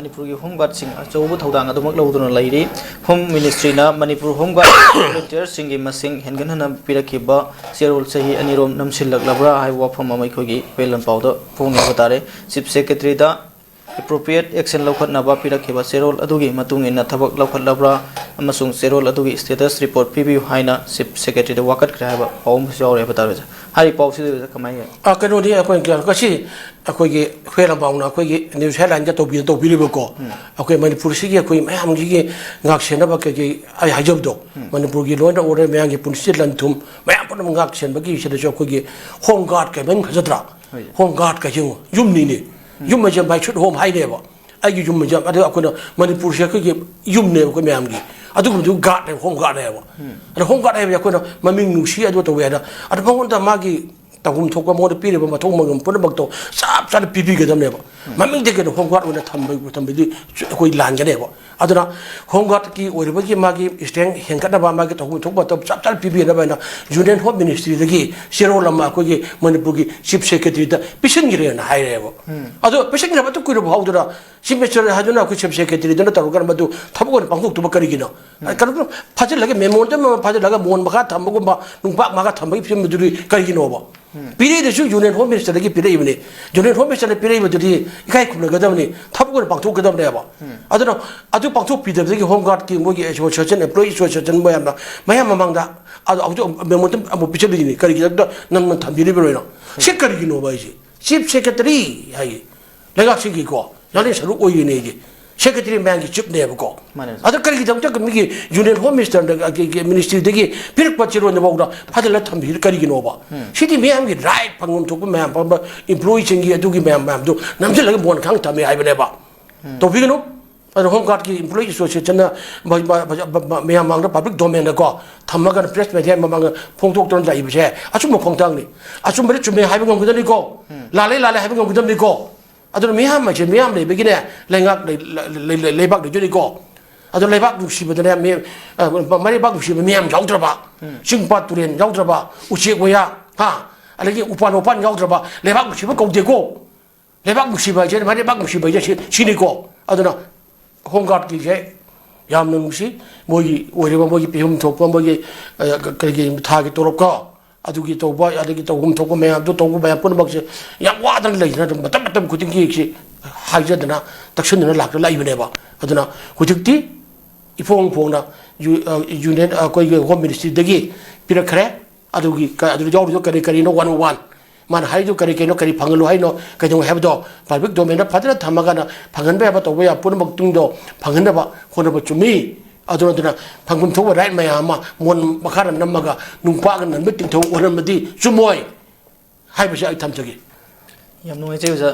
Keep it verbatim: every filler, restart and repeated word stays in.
ꯃꯅꯤꯄꯨꯔꯒꯤ ꯍꯣꯝ ꯒꯥꯔꯗꯁꯤꯡ ꯑꯆꯧꯕ ꯊꯧꯗꯥꯡ ꯑꯗꯨꯃꯛ ꯂꯧꯗꯨꯅ ꯂꯩꯔꯤ꯫ ꯍꯣꯝ ꯃꯤꯅꯤꯁꯇ꯭ꯔꯤꯅ ꯃꯅꯤꯄꯨꯔ ꯍꯣꯝ ꯒꯥꯔꯗ ꯚꯣꯂꯨꯟꯇꯤꯌꯔꯁꯤꯡꯒꯤ ꯃꯁꯤꯡ ꯍꯦꯟꯒꯠꯍꯟꯅ ꯄꯤꯔꯛꯈꯤꯕ ꯆꯦꯔꯣꯜ ꯆꯍꯤ ꯑꯅꯤꯔꯣꯝ ꯅꯝꯁꯤꯜꯂꯛꯂꯕ꯭ꯔꯥ ꯍꯥꯏꯕ ꯋꯥꯐꯝ ꯑꯃ ꯑꯩꯈꯣꯏꯒꯤ ꯍꯨꯏꯌꯦꯟ ꯂꯥꯟꯄꯥꯎꯗ ꯐꯣꯡꯅꯕ ꯇꯥꯔꯦ꯫ ꯆꯤꯐ ꯁꯦꯀ꯭ꯔꯦꯇꯔꯤꯗ ꯑꯦꯄ꯭ꯔꯣꯄ꯭ꯔꯤꯌꯦꯠ ꯑꯦꯛꯁꯟ ꯂꯧꯈꯠꯅꯕ ꯄꯤꯔꯛꯈꯤꯕ ꯆꯦꯔꯣꯜ ꯑꯗꯨꯒꯤ ꯃꯇꯨꯡ ꯏꯟꯅ ꯊꯕꯛ ꯂꯧꯈꯠꯂꯕ꯭ꯔꯥ ꯑꯃꯁꯨꯡ ꯆꯦꯔꯣꯜ ꯑꯗꯨꯒꯤ ꯁ꯭ꯇꯦꯇꯁ ꯔꯤꯄꯣꯔꯠ ꯄꯤꯕꯤꯌꯨ ꯍꯥꯏꯅ ꯆꯤꯐ ꯁꯦꯀ꯭ꯔꯦꯇꯔꯤꯗ ꯋꯥꯀꯠꯈ꯭ꯔꯦ ꯍꯥꯏꯕ ꯄꯥꯎ ꯑꯃꯁꯨ ꯌꯥꯎꯔꯦ ꯍꯥꯏꯕ ꯇꯥꯔꯦ꯫ ꯍꯥꯏꯔꯤꯕ ꯄꯥꯎꯁꯤꯗ ꯀꯃꯥꯏꯅ ꯌꯥꯏ? ꯑ, ꯀꯩꯅꯣꯗꯤ ꯑꯩꯈꯣꯏ ꯉꯁꯤ ꯑꯩꯈꯣꯏꯒꯤ ꯍꯨꯏꯌꯦꯟ ꯂꯥꯟꯄꯥꯎꯅ ꯑꯩꯈꯣꯏꯒꯤ ꯅ꯭ꯌꯨꯁ ꯍꯦꯗꯂꯥꯏꯟꯒ ꯇꯧꯕꯤꯅ ꯇꯧꯕꯤꯔꯤꯕꯀꯣ꯫ ꯑꯩꯈꯣꯏ ꯃꯅꯤꯄꯨꯔꯁꯤꯒꯤ ꯑꯩꯈꯣꯏ ꯃꯌꯥꯝꯁꯤꯒꯤ ꯉꯥꯛ ꯁꯦꯟꯅꯕ ꯀꯩꯀꯩ ꯑꯩ ꯍꯥꯏꯖꯕꯗꯣ, ꯃꯅꯤꯄꯨꯔꯒꯤ law and order, ꯃꯌꯥꯝꯒꯤ ꯄꯨꯟꯁꯤ ꯂꯟ ꯊꯨꯝ ꯃꯌꯥꯝ ꯄꯨꯝꯅꯃꯛ ꯉꯥꯛ ꯁꯦꯟꯕꯒꯤ ꯁꯤꯗꯁꯨ ꯑꯩꯈꯣꯏꯒꯤ ꯍꯣꯝ ꯒꯥꯔꯗ ꯀꯩ ꯃꯃꯤꯡ ꯐꯖꯗ꯭ꯔꯥ? ꯍꯣꯏ꯫ ꯍꯣꯝ ꯒꯥꯔꯗ ꯀꯩꯁꯦ ꯌꯦꯡꯉꯨ, ꯌꯨꯝꯅꯤꯅꯦ꯫ ꯌꯨꯝ ꯍꯥꯏꯁꯦ ꯃꯥꯏ ꯁꯨꯠ ꯍꯣꯝ ꯍꯥꯏꯅꯦꯕ꯫ ꯑꯩꯒꯤ ꯌꯨꯝ ꯍꯥꯏꯁꯦ, ꯑꯗꯨ ꯑꯩꯈꯣꯏꯅ ꯃꯅꯤꯄꯨꯔꯁꯦ ꯑꯩꯈꯣꯏꯒꯤ ꯌꯨꯝꯅꯦꯕ ꯑꯩꯈꯣꯏ ꯃꯌꯥꯝꯒꯤ꯫ ꯑꯗꯨꯒꯨꯝꯕꯗꯨ ꯒꯥꯔꯗꯅꯦꯕ, ꯍꯣꯝ ꯒꯥꯔꯗꯅꯦꯕ꯫ ꯑꯗꯣ ꯍꯣꯝ ꯒꯥꯔꯗ ꯍꯥꯏꯕꯁꯦ ꯑꯩꯈꯣꯏꯅ ꯃꯃꯤꯡ ꯅꯨꯡꯁꯤ ꯑꯗꯨ ꯇꯧꯋꯦ ꯍꯥꯏꯅ, ꯑꯗꯣ ꯃꯉꯣꯟꯗ ꯃꯥꯒꯤ ꯇꯧꯐꯝ ꯊꯣꯛꯄ, ꯃꯉꯣꯟꯗ ꯄꯤꯔꯤꯕ ꯃꯊꯧ ꯃꯉꯝ ꯄꯨꯝꯅꯃꯛꯇꯣ ꯆꯞ ꯆꯥꯅ ꯄꯤꯕꯤꯒꯗꯕꯅꯦꯕ꯫ ꯃꯃꯤꯡꯗ ꯀꯩꯅꯣ ꯍꯣꯝ ꯒꯥꯔꯗ ꯑꯣꯏꯅ ꯊꯝꯕ, ꯊꯝꯕꯗꯤ ꯑꯩꯈꯣꯏ ꯂꯥꯟꯒꯅꯦꯕ꯫ ꯑꯗꯨꯅ ꯍꯣꯝ ꯒꯥꯔꯗꯀꯤ ꯑꯣꯏꯔꯤꯕꯒꯤ ꯃꯥꯒꯤ ꯏꯁꯇ꯭ꯔꯦꯡ ꯍꯦꯟꯒꯠꯅꯕ, ꯃꯥꯒꯤ ꯇꯧꯐꯝ ꯊꯣꯛꯄ ꯃꯇꯝ ꯆꯞ ꯆꯥꯅ ꯄꯤꯕꯤꯅꯕ ꯍꯥꯏꯅ ꯌꯨꯅꯤꯌꯟ ꯍꯣꯝ ꯃꯤꯅꯤꯁꯇ꯭ꯔꯤꯗꯒꯤ ꯆꯦꯔꯣꯜ ꯑꯃ ꯑꯩꯈꯣꯏꯒꯤ ꯃꯅꯤꯄꯨꯔꯒꯤ ꯆꯤꯐ ꯁꯦꯀ꯭ꯔꯦꯇꯔꯤꯗ ꯄꯤꯁꯤꯟꯈ꯭ꯔꯦꯅ ꯍꯥꯏꯔꯦꯕ꯫ ꯑꯗꯣ ꯄꯤꯁꯤꯟꯈ꯭ꯔꯕ ꯑꯗꯨ ꯀꯨꯏꯔꯕ ꯍꯧꯗꯅ ꯆꯤꯐ ꯃꯤꯅꯤꯁꯇꯔ ꯍꯥꯏꯗꯨꯅ ꯑꯩꯈꯣꯏ ꯆꯤꯐ ꯁꯦꯀ꯭ꯔꯦꯇꯔꯤꯗꯨꯅ ꯇꯧꯔꯒ ꯃꯗꯨ ꯊꯕꯛ ꯑꯣꯏꯅ ꯄꯥꯡꯊꯣꯛꯇꯕ ꯀꯔꯤꯒꯤꯅꯣ? ꯀꯩꯅꯣ ꯐꯥꯖꯤꯜꯂꯒ ꯃꯦꯃꯣꯔꯦꯟꯗꯝ ꯑꯃ ꯐꯥꯖꯤꯜꯂꯒ ꯃꯣꯟ ꯃꯈꯥ ꯊꯝꯕꯒꯨꯝꯕ, ꯅꯨꯡꯄꯥꯛ ꯃꯈꯥ ꯊꯝꯕꯒꯤ ꯐꯤꯕꯝꯗꯨꯗꯤ ꯀꯔꯤꯒꯤꯅꯣꯕ? ꯄꯤꯔꯛꯏꯗꯨꯁꯨ ꯌꯨꯅꯤꯌꯟ ꯍꯣꯝ ꯃꯤꯅꯤꯁꯇꯔꯗꯒꯤ ꯄꯤꯔꯛꯏꯕꯅꯤ꯫ ꯌꯨꯅꯤꯌꯟ ꯍꯣꯝ ꯃꯤꯅꯤꯁꯇꯔꯅ ꯄꯤꯔꯛꯏꯕꯗꯨꯗꯤ ꯏꯀꯥꯏ ꯈꯨꯝꯅꯒꯗꯕꯅꯤ, ꯊꯕꯛ ꯑꯣꯏꯅ ꯄꯥꯡꯊꯣꯛꯀꯗꯕꯅꯦꯕ꯫ ꯑꯗꯨꯅ ꯑꯗꯨ ꯄꯥꯡꯊꯣꯛꯄꯤꯗꯕꯗꯒꯤ ꯍꯣꯝ ꯒꯥꯔꯗꯀꯤ ꯃꯣꯏꯒꯤ ꯑꯦꯁꯣꯁꯤꯌꯦꯁꯟ, ꯑꯦꯝꯄ꯭ꯂꯣꯌꯤ ꯑꯦꯁꯣꯁꯤꯌꯦꯁꯟ ꯃꯌꯥꯝꯅ, ꯃꯌꯥꯝ ꯃꯃꯥꯡꯗ ꯑꯗꯨ ꯍꯧꯖꯤꯛ ꯃꯦꯃꯣꯔꯦꯟꯗꯝ ꯑꯃꯨꯛ ꯄꯤꯁꯤꯜꯂꯤꯅꯤ꯫ ꯀꯔꯤꯒꯤꯗꯃꯛꯇ ꯅꯝꯅ ꯊꯝꯕꯤꯔꯤꯕꯅꯣ? ꯁꯤ ꯀꯔꯤꯒꯤꯅꯣꯕ ꯍꯥꯏꯁꯦ? ꯆꯤꯐ ꯁꯦꯀ꯭ꯔꯦꯇꯔꯤ ꯍꯥꯏꯌꯦ, ꯂꯩꯉꯥꯛꯁꯤꯒꯤꯀꯣ ꯌꯥꯅꯤꯡ ꯁꯔꯨꯛ ꯑꯣꯏꯔꯤꯅꯦ ꯑꯩꯁꯦ꯫ ꯁꯦꯀ꯭ꯔꯦꯇꯔꯤ ꯃꯌꯥꯝꯒꯤ ꯆꯤꯐꯅꯦꯕꯀꯣ꯫ ꯃꯥꯅꯦ꯫ ꯑꯗ ꯀꯔꯤꯒꯤꯗꯃꯛꯇ ꯃꯤꯒꯤ ꯌꯨꯅꯤꯌꯟ ꯍꯣꯝ ꯃꯤꯅꯤꯁꯇꯔꯅ, ꯃꯤꯅꯤꯁꯇ꯭ꯔꯤꯗꯒꯤ ꯄꯤꯔꯛꯄ ꯆꯦꯔꯣꯟꯗꯐꯥꯎꯗ ꯐꯥꯖꯤꯜꯂ ꯊꯝꯕꯤꯔꯤ ꯀꯔꯤꯒꯤꯅꯣꯕ? ꯁꯤꯗꯤ ꯃꯤꯌꯥꯝꯒꯤ ꯔꯥꯏꯠ, ꯐꯪꯐꯝ ꯊꯣꯛꯄ ꯃꯌꯥꯝ, ꯐꯪꯕ ꯏꯝꯄ꯭ꯂꯣꯌꯤꯁꯤꯡꯒꯤ ꯑꯗꯨꯒꯤ ꯃꯌꯥꯝ, ꯃꯌꯥꯝꯗꯨ ꯅꯝꯁꯤꯜꯂꯒ ꯃꯣꯟ ꯈꯥꯡ ꯊꯝꯃꯦ ꯍꯥꯏꯕꯅꯦꯕ꯫ ꯇꯧꯕꯤꯒꯅꯨ꯫ ꯑꯗꯣ ꯍꯣꯝ ꯒꯥꯔꯗꯀꯤ ꯏꯝꯄ꯭ꯂꯣꯌꯤ ꯑꯦꯁꯣꯁꯤꯌꯦꯁꯟꯅ ꯃ-, ꯃ-, ꯃ-, ꯃ-, ꯃꯌꯥꯝ ꯃꯥꯡꯗ, ꯄꯕ꯭ꯂꯤꯛ ꯗꯣꯃꯦꯟꯗꯀꯣ ꯊꯝꯃꯒ ꯄ꯭ꯔꯦꯁ ꯃꯦꯗꯤꯌꯥ ꯃꯃꯥꯡꯗ ꯐꯣꯡꯗꯣꯛꯇꯨꯅ ꯂꯥꯛꯏꯕꯁꯦ ꯑꯆꯨꯝꯕ ꯈꯣꯡꯊꯥꯡꯅꯤ꯫ ꯑꯆꯨꯝꯕꯗꯤ ꯆꯨꯝꯃꯦ ꯍꯥꯏꯕ ꯉꯝꯒꯗꯕꯅꯤꯀꯣ, ꯂꯥꯜꯂꯦ, ꯂꯥꯜꯂꯦ ꯍꯥꯏꯕ ꯉꯝꯒꯗꯕꯅꯤꯀꯣ꯫ ꯑꯗꯨꯅ ꯃꯤꯌꯥꯝ ꯍꯥꯏꯁꯦ ꯃꯤꯌꯥꯝ ꯂꯩꯕꯒꯤꯅꯦ ꯂꯩꯉꯥꯛ ꯂꯩ-, ꯂꯩ-, ꯂꯩ-, ꯂꯩꯕꯥꯛ ꯂꯩꯗꯣꯏꯅꯤꯀꯣ꯫ ꯑꯗꯣ ꯂꯩꯕꯥꯛ ꯅꯨꯡꯁꯤꯕꯗꯅꯦ ꯃꯤ-, ꯑ, ꯃ-, ꯃꯔꯩꯕꯥꯛ ꯅꯨꯡꯁꯤꯕ ꯃꯤꯌꯥꯝ ꯌꯥꯎꯗ꯭ꯔꯕ, ꯆꯤꯡ ꯄꯥꯠ ꯇꯨꯔꯦꯟ ꯌꯥꯎꯗ꯭ꯔꯕ, ꯎꯆꯦꯛ ꯋꯥꯌꯥ, ꯍꯥ, ꯑꯗꯒꯤ ꯎꯄꯥꯟ ꯋꯥꯄꯥꯟ ꯌꯥꯎꯗ꯭ꯔꯕ ꯂꯩꯕꯥꯛ ꯅꯨꯡꯁꯤꯕ ꯀꯧꯗꯦꯀꯣ꯫ ꯂꯩꯕꯥꯛ ꯅꯨꯡꯁꯤꯕ ꯍꯥꯏꯁꯦ, ꯃꯔꯩꯕꯥꯛ ꯅꯨꯡꯁꯤꯕ ꯍꯥꯏꯁꯦ ꯁꯤ-, ꯁꯤꯅꯤꯀꯣ꯫ ꯑꯗꯨꯅ ꯍꯣꯝ ꯒꯥꯔꯗꯀꯤꯁꯦ ꯌꯥꯝꯅ ꯅꯨꯡꯁꯤ꯫ ꯃꯣꯏꯒꯤ ꯑꯣꯏꯔꯤꯕ ꯃꯣꯏꯒꯤ ꯄꯤꯐꯝ ꯊꯣꯛꯄ ꯃꯣꯏꯒꯤ, ꯑ, ꯀꯔꯤꯒꯤ ꯊꯥꯒꯤ ꯇꯣꯂꯣꯞꯀ ꯑꯗꯨꯒꯤ ꯇꯧꯕ, ꯑꯗꯒꯤ ꯇꯧꯐꯝ ꯊꯣꯛꯄ ꯃꯌꯥꯝꯗꯨ ꯇꯧꯕ ꯃꯌꯥꯝ ꯄꯨꯝꯅꯃꯛꯁꯦ ꯌꯥꯝ ꯋꯥꯗꯅ ꯂꯩꯗꯅ ꯑꯗꯨꯝ ꯃꯇꯝ ꯃꯇꯝ ꯈꯨꯗꯤꯡꯒꯤ ꯁꯤ ꯍꯥꯏꯖꯗꯅ ꯇꯛꯁꯤꯟꯗꯅ ꯂꯥꯛꯇ ꯂꯥꯛꯏꯕꯅꯦꯕ꯫ ꯑꯗꯨꯅ ꯍꯧꯖꯤꯛꯇꯤ ꯏꯐꯣꯡ ꯐꯣꯡꯅ ꯌꯨ-, ꯑ, ꯌꯨꯅꯤꯌꯟ, ꯑ, ꯑꯩꯈꯣꯏꯒꯤ ꯍꯣꯝ ꯃꯤꯅꯤꯁꯇ꯭ꯔꯤꯗꯒꯤ ꯄꯤꯔꯛꯈ꯭ꯔꯦ꯫ ꯑꯗꯨꯒꯤ ꯀ-, ꯑꯗꯨꯗ ꯌꯥꯎꯔꯤꯗꯣ ꯀꯔꯤ ꯀꯔꯤꯅꯣ, ꯋꯥꯟ ꯋꯥꯟ ꯃꯥꯅ ꯍꯥꯏꯔꯤꯗꯣ ꯀꯔꯤ ꯀꯔꯤꯅꯣ, ꯀꯔꯤ ꯐꯪꯍꯜꯂꯨ ꯍꯥꯏꯅꯣ, ꯀꯩꯗꯧꯉꯩ ꯍꯥꯏꯕꯗꯣ ꯄꯕ꯭ꯂꯤꯛ ꯗꯣꯃꯦꯟꯗ ꯐꯖꯅ ꯊꯝꯃꯒꯅ ꯐꯪꯍꯟꯕ ꯌꯥꯕ, ꯇꯧꯕ ꯌꯥꯕ ꯄꯨꯝꯅꯃꯛꯇꯨꯡꯗꯣ ꯐꯪꯍꯟꯅꯕ ꯍꯣꯠꯅꯕ ꯆꯨꯝꯃꯤ꯫ ꯑꯗꯨꯅ, ꯑꯗꯨꯅ ꯐꯪꯐꯝ ꯊꯣꯛꯄ ꯔꯥꯏꯠ ꯃꯌꯥꯝ ꯑꯃ ꯃꯣꯟ ꯃꯈꯥꯗ ꯅꯝꯃꯒ ꯅꯨꯡꯄꯥꯛꯅ ꯅꯟꯕ ꯇꯤꯡꯊꯧ ꯑꯣꯏꯔꯝꯕꯗꯤ ꯆꯨꯝꯃꯣꯏ ꯍꯥꯏꯕꯁꯤ ꯑꯩ ꯊꯝꯖꯒꯦ꯫ ꯌꯥꯝ ꯅꯨꯡꯉꯥꯏꯖꯩ ꯑꯣꯖꯥ꯫